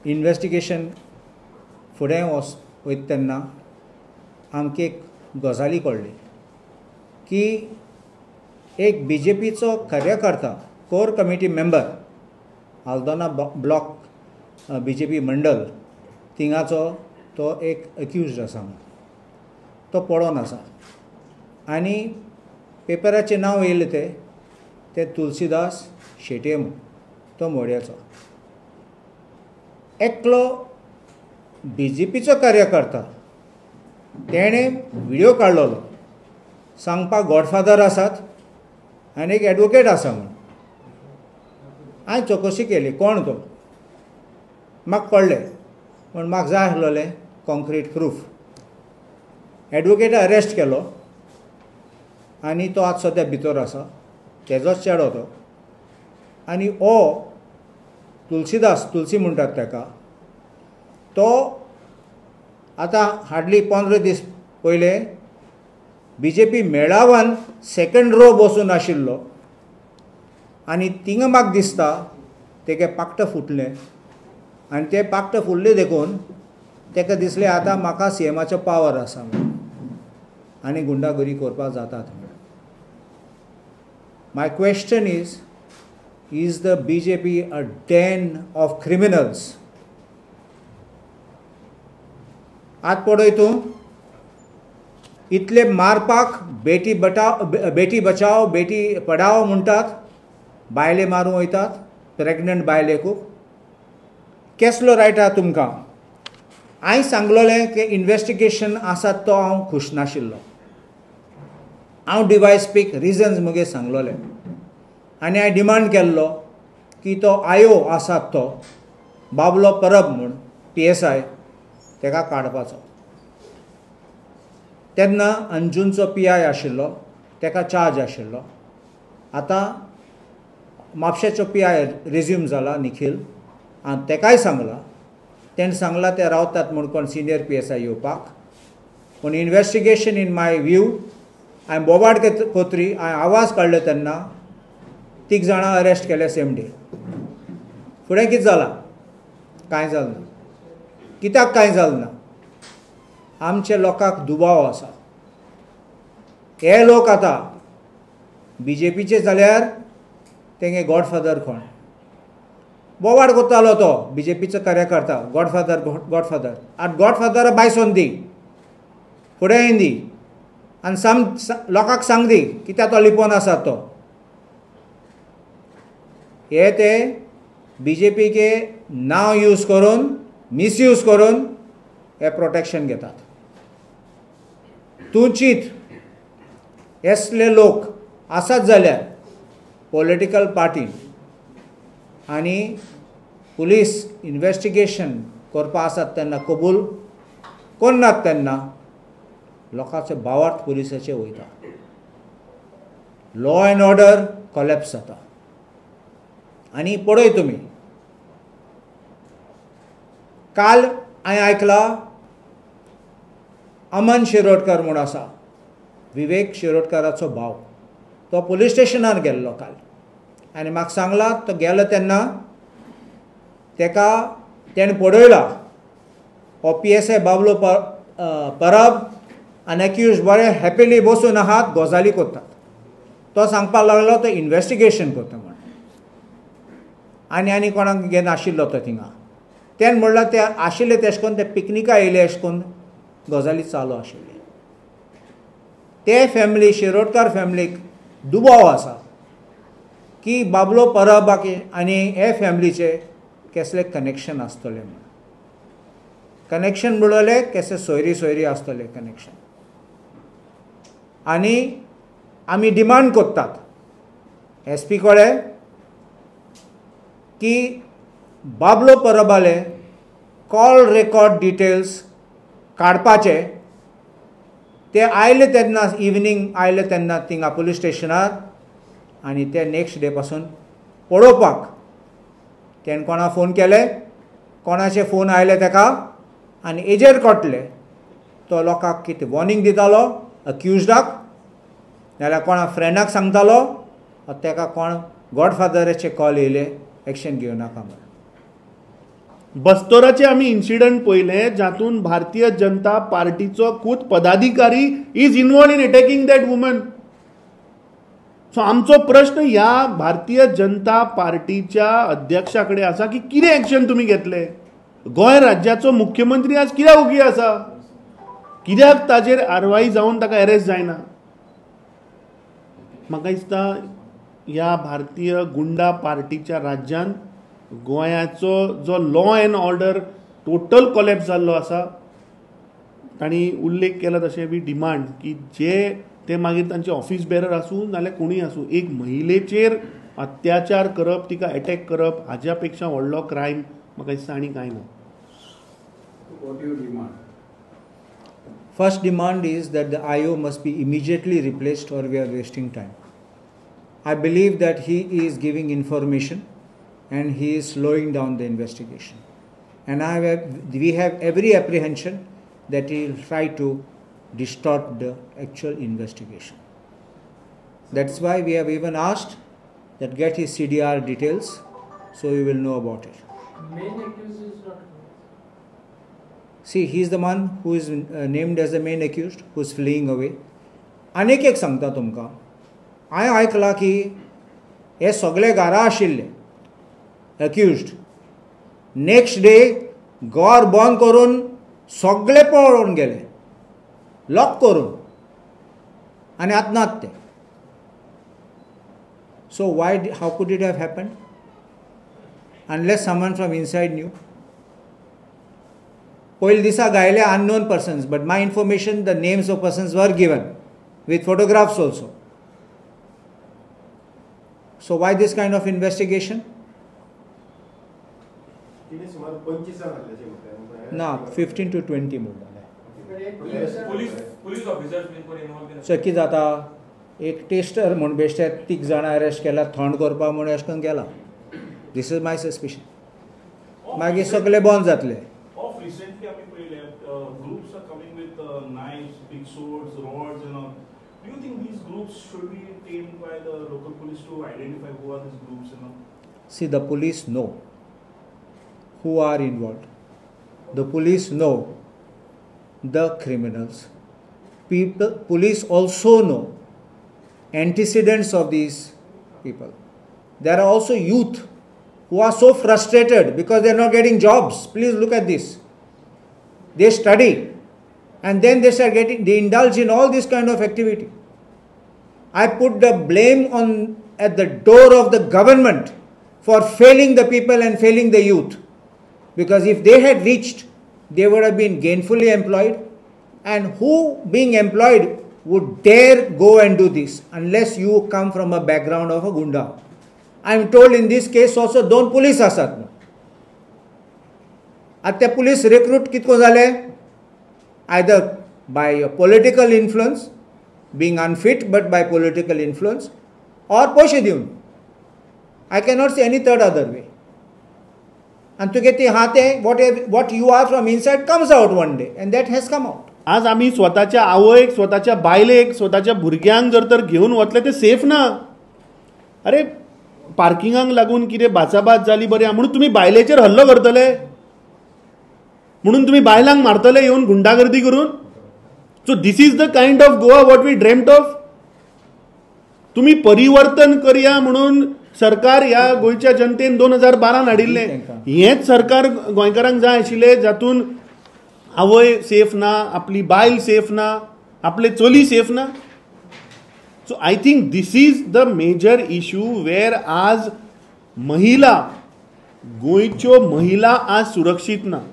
Investigation फुडें वयता तेन्ना आमकां एक गजाली कळ्ळी की एक बी जे पीचो कार्यकर्ता, core committee member, Aldona block B J P मंडल थिंगाचो तो एक एक्युज्ड आसा, तो पडोन आसा आनी पेपराचें नांव येयलें ते तुलसीदास शेटये म्हूण, तो मोड्याचो एकलो बी जे पीचो कार्यकर्ता. तेणें व्हिडियो काडलेलो सांगपाक गॉडफादर आसात आनी एक एडवोकेट आसा म्हूण. हांवें चवकशी केली कोण तो, म्हाका कळ्ळें, पूण म्हाका जाय आसलेलें कॉन्क्रीट प्रूफ. एडवोकेट अरेस्ट केलो आनी तो आतां सद्या भितर आसा, तेजोच चेडो तो. आनी हो तुलसीदास, तुलसी म्हणटात ताका, तो आतां हार्डली 15 दीस पयले B J P मेळावान second row बसून आशिल्लो आनी थिंगा म्हाका दिसता तेगे पाकट फुटलें आनी तें पाकट फुडलें देखून ताका दिसलें आतां म्हाका सी एमाचो पावर आसा म्हणून आनी गुंडागिरी करपाक जातात म्हणून. My question is, is the B J P a den of criminals? आतां पळय तूं, इतले मारपाक बेटी बटाव, बेटी बचाव बेटी पढाओ म्हणटात, बायले मारूंक वयतात, प्रेग्नंट बायलेकू. केसलो रायट आहा तुमकां? हांवें सांगलेलें की इन्वेस्टिगेशन आसा तो हांव खूश नाशिल्लो. हांव डिवायस पीक रिजन्स म्हगे सांगलोले आनी हांवें डिमांड केल्लो की तो आयो आसा तो बाबलो परब म्हूण पी एस I तेका काडपाचो. तेन्ना अंजूनचो पी I आशिल्लो, तेका चार्ज आशिल्लो. आतां म्हापशेचो पी I resume जाला निखील, आनी तेकाय सांगलां, तेणें सांगलां ते रावतात म्हूण कोण सिनियर पी एस I येवपाक. पूण इन्वेस्टिगेशन इन my view, हांवें बोबाड कोत्री, हांवें आवाज काडलो तेन्ना 3 जाणां अरेस्ट केले सेम डे. फुडें कितें जालां? कांय जालें ना. कित्याक कांय जालें ना? आमच्या लोकांक दुबाव आसा. हे लोक आतां बी जे पीचे जाल्यार तेंगे गॉडफादर कोण? बोवाड करतालो तो बी जे पीचो कार्यकर्ता, गॉडफादर गॉडफादर. आतां गॉडफादरा बायसोन दी, फुडें येवन दी आनी लोकांक सांग दी कित्याक तो लिपोवन आसा तो. हे ते बी जे पीके नांव यूज करून, मिसयूज करून हे प्रोटेक्शन घेतात. तूं चीत, असले लोक आसात जाल्यार पॉलिटिकल पार्टी आनी पुलीस इन्वेस्टिगेशन करपा आसात तेन्ना कबूल करनात, तेन्ना लोकांचो भावार्थ पुलिसाचे वयता, लॉ एंड ऑर्डर कॉलेप्स जाता. आनी पळय तुमी, काल हांवें आयकलां अमन शिरोडकर म्हूण आसा, विवेक शिरोडकराचो भाव, तो पुलीस स्टेशनार गेल्लो काल आनी म्हाका सांगला तो गेलो तेन्ना तेका तेणें पळयला हो P S I Bablo Parab आनी एक्यूज बरे हॅपिली बसून आहात, गजाली करतात. तो सांगपाक लागलो तो इन्वेस्टिगेशन करता म्हण आनी आनी कोणाक घेनाशिल्लो तो थिंगा. तेणें म्हणल्यार ते आशिल्ले तेश करून ते पिकनिका येयले अशें करून गजाली चालू आशिल्ले. ते फॅमिली, शिरोडकर फॅमिलीक दुबाव आसा की बाबलो परबाक आनी हे फॅमिलीचे केसले कनेक्शन आसतलें म्हूण. कनेक्शन म्हणलें केसले सोयरी सोयरी आसतलें कनेक्शन. आनी आमी डिमांड करतात एस पी कडेन की बाबलो परबाले कॉल रेकॉर्ड डिटेल्स काडपाचे. ते आयले तेन्ना इवनींग आयले तेन्ना थिंगा पुलीस स्टेशनार आनी ते नेक्स्ट डे पासून पळोवपाक तेणें कोणा फोन केले, कोणाचे फोन आयले तेका आनी एजेर कळटले तो लोकांक कितें वॉर्निंग दितालो अक्युजडाक, नाल्यार कोणा फ्रेंडाक सांगतालो, तेका कोण गॉडफादराचे कॉल येयले एक्शन घेवनाका म्हूण. बस्तोराचे आमी इन्सिडंट पळयले जातून भारतीय जनता पार्टीचो खूद पदाधिकारी is involved in attacking that woman. So आमचो प्रश्न ह्या भारतीय जनता पार्टीच्या अध्यक्षा कडेन आसा की कितें एक्शन तुमी घेतले? गोंय राज्याचो मुख्यमंत्री आज कित्याक ओगी आसा? कित्याक ताजेर कारवाई जावन ताका अरेस्ट जायना? म्हाका दिसता ह्या भारतीय गुंडा पार्टीच्या राज्यान गोंयाचो जो law and order total collapse जाल्लो आसा. तांणी उल्लेख केला तशें we demand की जे ते मागीर तांचे ऑफिस बेरर आसूं नाल्यार कोणूय आसूं, एक महिलेचेर अत्याचार करप, तिका एटॅक करप हाज्या पेक्षा व्हडलो क्रायम म्हाका दिसता आनी कांय ना. What do you demand? First demand is that the IO must be immediately replaced or we are wasting time. I believe that he is giving information and he is slowing down the investigation. And we have every apprehension that he will try to distort the actual investigation. That's why we have even asked that get his CDR details so you will know about it. Main accused is not. See, he is the one who is named as the main accused, who is fleeing away. आनीक एक सांगता तुमकां, हांवें आयकलां की हे सगळे घरा आशिल्ले अक्युज्ड, नेक्स्ट डे घर बंद करून सगळे पळोवन गेले, लॉक करून, आनी आतां नात ते. So why, how could it have happened unless someone from inside knew? पयले दिसा गायले unknown persons, but my information, the names of persons were given with photographs also. So why this kind of investigation? ना 15 to 20 म्हणटाले. Police officers बीन कोण involve? So कितें जाता, एक टेस्टर म्हूण बेश्टे 3 जाणां अरेस्ट केला, थंड करपाक म्हूण अशें करून गेला. This is my suspicion. मागीर सगळे बंद जातले. Recently, आमी पळयले groups are coming with knives, big swords, rods and all. Do you think these groups should be tamed by the local police to identify who are these groups and all? See, the police know who are involved. The police know the criminals. People, police also know antecedents of these people. There are also youth who are so frustrated because they are not getting jobs. Please look at this. They study and then they start getting, they indulge in all this kind of activity. I put the blame on at the door of the government for failing the people and failing the youth. Because if they had reached, they would have been gainfully employed, and who being employed would dare go and do this unless you come from a background of a gunda. I am told in this case also 2 police आसात. आतां ते police recruit कितको जाले? Either by a political influence, being unfit but by political influence, or पयशे दिवन. I cannot see any third other way. आनी तुगे ती आहा तें what you are from inside comes out one day, and that has come out. आज आमी स्वताच्या आवयक, स्वताच्या बायलेक, स्वताच्या भुरग्यांक जर तर घेवन वतले ते सेफ ना. अरे पार्किंगाक लागून कितें बाचाबाच जाली बरें म्हणून तुमी बायलेचेर हल्लो करतले, म्हणून तुमी बायलांक मारतले येवन गुंडागर्दी करून. So this is the kind of Goa what we dreamt of. तुमी परिवर्तन करया म्हणून सरकार ह्या गोंयच्या जनतेन 2012 हाडिल्लें. हेंच सरकार गोंयकारांक जाय आशिल्लें, जातून आवय सेफ ना, आपली बायल सेफ ना, आपले चली सेफ ना. So I think this is the major issue where आज महिला, गोंयच्यो महिला आज सुरक्षीत ना.